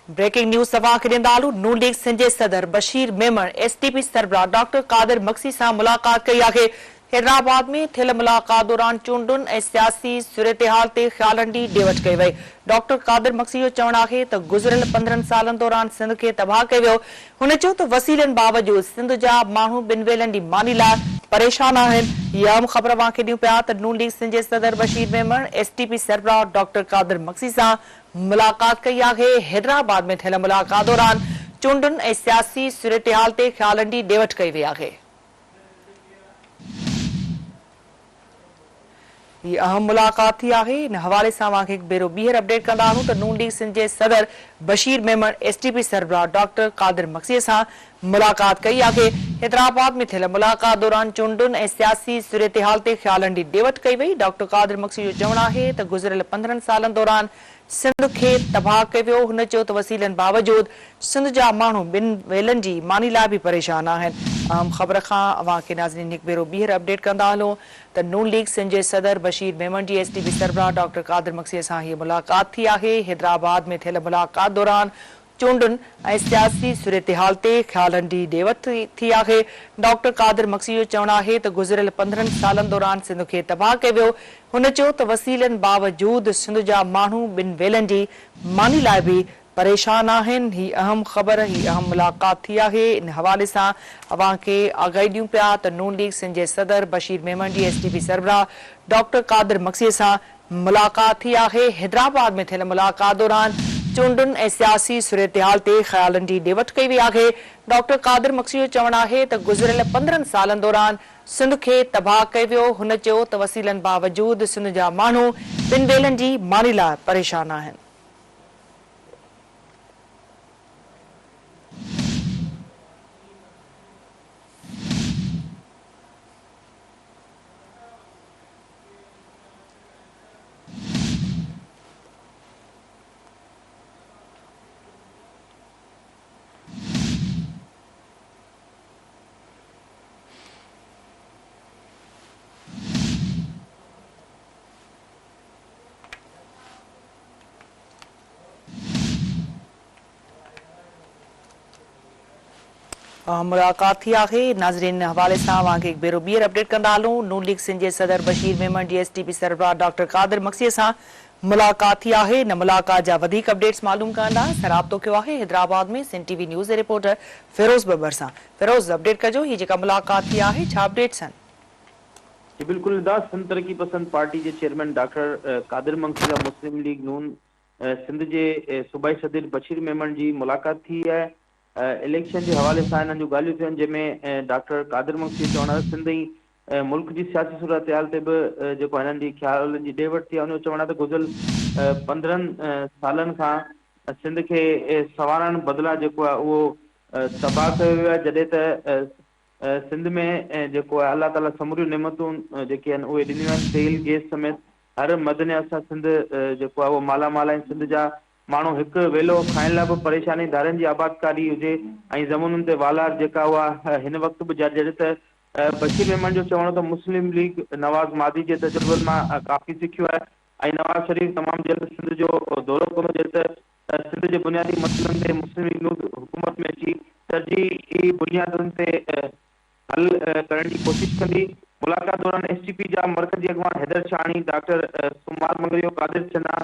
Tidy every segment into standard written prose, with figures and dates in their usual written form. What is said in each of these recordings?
Breaking news توهان کي ڏيندا هلون، نون ليگ سنڌ جي صدر Bashir Memon S T P سربراهه ڊاڪٽر قادر مگسي سان ملاقات ڪئي آهي. حيدرآباد ۾ ٿيل ملاقات دوران چونڊن ۽ سياسي صورتحال تي خيالن جي ڏي وٺ ڪئي وئي. ڊاڪٽر قادر مگسي جو چوڻ آهي ته گذريل 15 سالن دوران سنڌ کي تباهه ڪيو ويو. هن چيو ته وسيلن باوجود سنڌ جا ماڻهو ٻن ويلن جي ماني لاء پريشان آهن. هي اهم خبر اوهان کي ڏيون پيا ته نون ليگ سنڌ جي صدر Bashir Memon S T P سربراهه ڊاڪٽر قادر مگسي سان ملاقات ڪئي آهي. حيدرآباد ۾ ٿيل ملاقات دوران چونڊن ۽ سياسي صورتحال تي خيالن جي ڏي وٺ ڪئي وئي آهي. هي اهم ملاقات ٿي آهي. ان حوالي سان اوهان کي هڪ ڀيرو ٻيهر اپڊيٽ ڪندا هلون ته نون ليگ سنڌ جي صدر Bashir Memon S T P سربراهه ڊاڪٽر قادر مگسي سان ملاقات ڪئي آهي. حيدرآباد ۾ ٿيل ملاقات دوران چونڊن ۽ سياسي صورتحال تي خيالن جي ڏي وٺ ڪئي وئي. ڊاڪٽر قادر مگسي جو چوڻ آهي ته گذريل 15 سالن دوران سنڌ کي تباهه ڪيو ويو. هن چيو ته وسيلن باوجود سنڌ جا ماڻهو ٻن ويلن جي ماني لاء به پريشان آهن. اهم خبر کان اوهان کي ناظرين هڪ ڀيرو ٻيهر اپڊيٽ ڪندا هلون ته نون ليگ سنڌ جي صدر بشير ميمڻ جي ايس ٽي پي سربراهه ڊاڪٽر قادر مگسي سان هيء ملاقات ٿي آهي. حيدرآباد ۾ ٿيل ملاقات دوران چونڊن ۽ سياسي صورتحال تي خيالن جي ڏي وٺ ٿي آهي. ڊاڪٽر قادر مگسي جو چوڻ آهي ته گذريل 15 سالن دوران سنڌ کي تباهه ڪيو ويو. هن چيو ته وسيلن باوجود سنڌ جا ماڻهو ٻن ويلن جي ماني لاء به پريشان آهن. هي اهم خبر، هي اهم ملاقات ٿي آهي. ان حوالي سان اوهان کي آگاهي ڏيون پيا ته نون ليگ سنڌ جي صدر بشير ميمڻ جي ايس ٽي پي سربراهه ڊاڪٽر قادر مگسي سان ملاقات ٿي آهي. حيدرآباد ۾ ٿيل ملاقات دوران چونڊن ۽ سياسي صورتحال تي خيالن جي ڏي وٺ ڪئي وئي آهي. ڊاڪٽر قادر مگسي جو چوڻ آهي ته گذريل 15 سالن دوران سنڌ کي تباهه ڪيو ويو. هن چيو ته وسيلن باوجود سنڌ جا ماڻهو ٻن ويلن جي ماني لاء پريشان آهن. اهم ملاقات ٿي آهي. ناظرين ان حوالي سان اوهان کي هڪ ڀيرو ٻيهر اپڊيٽ ڪندا هلون. نون ليگ سنڌ جي صدر بشير ميمڻ جي ايس ٽي پي سربراهه ڊاڪٽر قادر مگسي سان ملاقات ٿي آهي. ان ملاقات جا وڌيڪ اپڊيٽس معلوم ڪرڻ لاء اسان رابطو ڪيو آهي حيدرآباد ۾ سنڌ ٽي وي نيوز جي رپورٽر فيروز ٻٻر سان. فيروز اپڊيٽ ڪجو هي جيڪا ملاقات ٿي آهي ڇا اپڊيٽس آهن؟ جي بلڪل ادا سنڌ ترقي پسند پارٽي جي چيئرمين ڊاڪٽر قادر مگسي سان مسلم ليگ نون سنڌ جي صوبائي صدر بشير ميمڻ جي ملاقات ٿي آهي. اليڪشن جي حوالي سان هنن جون ڳالهيون ٿيون جنهن ۾ ڊاڪٽر قادر مگسي جو چوڻ آهي ته سنڌ ۽ ملڪ جي سياسي صورتحال تي به جيڪو هنن جي خيالن جي ڏي وٺ ٿي آهي ان جو چوڻ آهي ته گذريل 15 سالن کان سنڌ کي سنوارڻ بدلا جيڪو آهي اهو تباهه ڪيو ويو آهي جڏهن ته سنڌ ۾ جيڪو آهي الله تعاليٰ سموريون نعمتون جيڪي آهن اهي ڏنيون آهن تيل گيس سميت هر معدنيات سان سنڌ جيڪو آهي اهو مالا مال آهي سنڌ جا ماڻهو هڪ ويلو کائڻ لاء به پريشان آهن ڌارين جي آبادڪاري هجي ۽ زمينن تي والار جيڪا اها هن وقت به جاري جڏهن ته بشير ميمڻ جو چوڻ هو ته مسلم ليگ نواز ماضي جي تجربن مان ڪافي سکيو آهي ۽ نواز شريف تمام جلد سنڌ جو دورو ڪندو جڏهن ته سنڌ جي بنيادي مسئلن تي مسلم ليگ نون حڪومت ۾ اچي ترجيحي بنيادن تي حل ڪرڻ جي ڪوشش ڪندي. ملاقات دوران ايس ٽي پي جا مرڪزي اڳواڻ حيدر شاهاڻي، ڊاڪٽر سومار مڱريو، قادر چنا،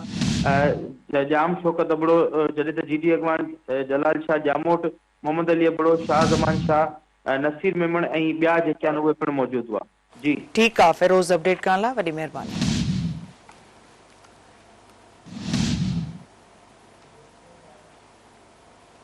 ڄام شوڪت ابڙو، جڏهن ته جي ڊي اڳواڻ جلال شاهه ڄاموٽ، محمد علي ابڙو، شاهه زمان شاهه، نصير ميمڻ ۽ ٻيا جيڪي آهن اهي پڻ موجود هئا. جي. ٺيڪ آ فيروز اپڊيٽ ڪرڻ لاء وڏي مهرباني.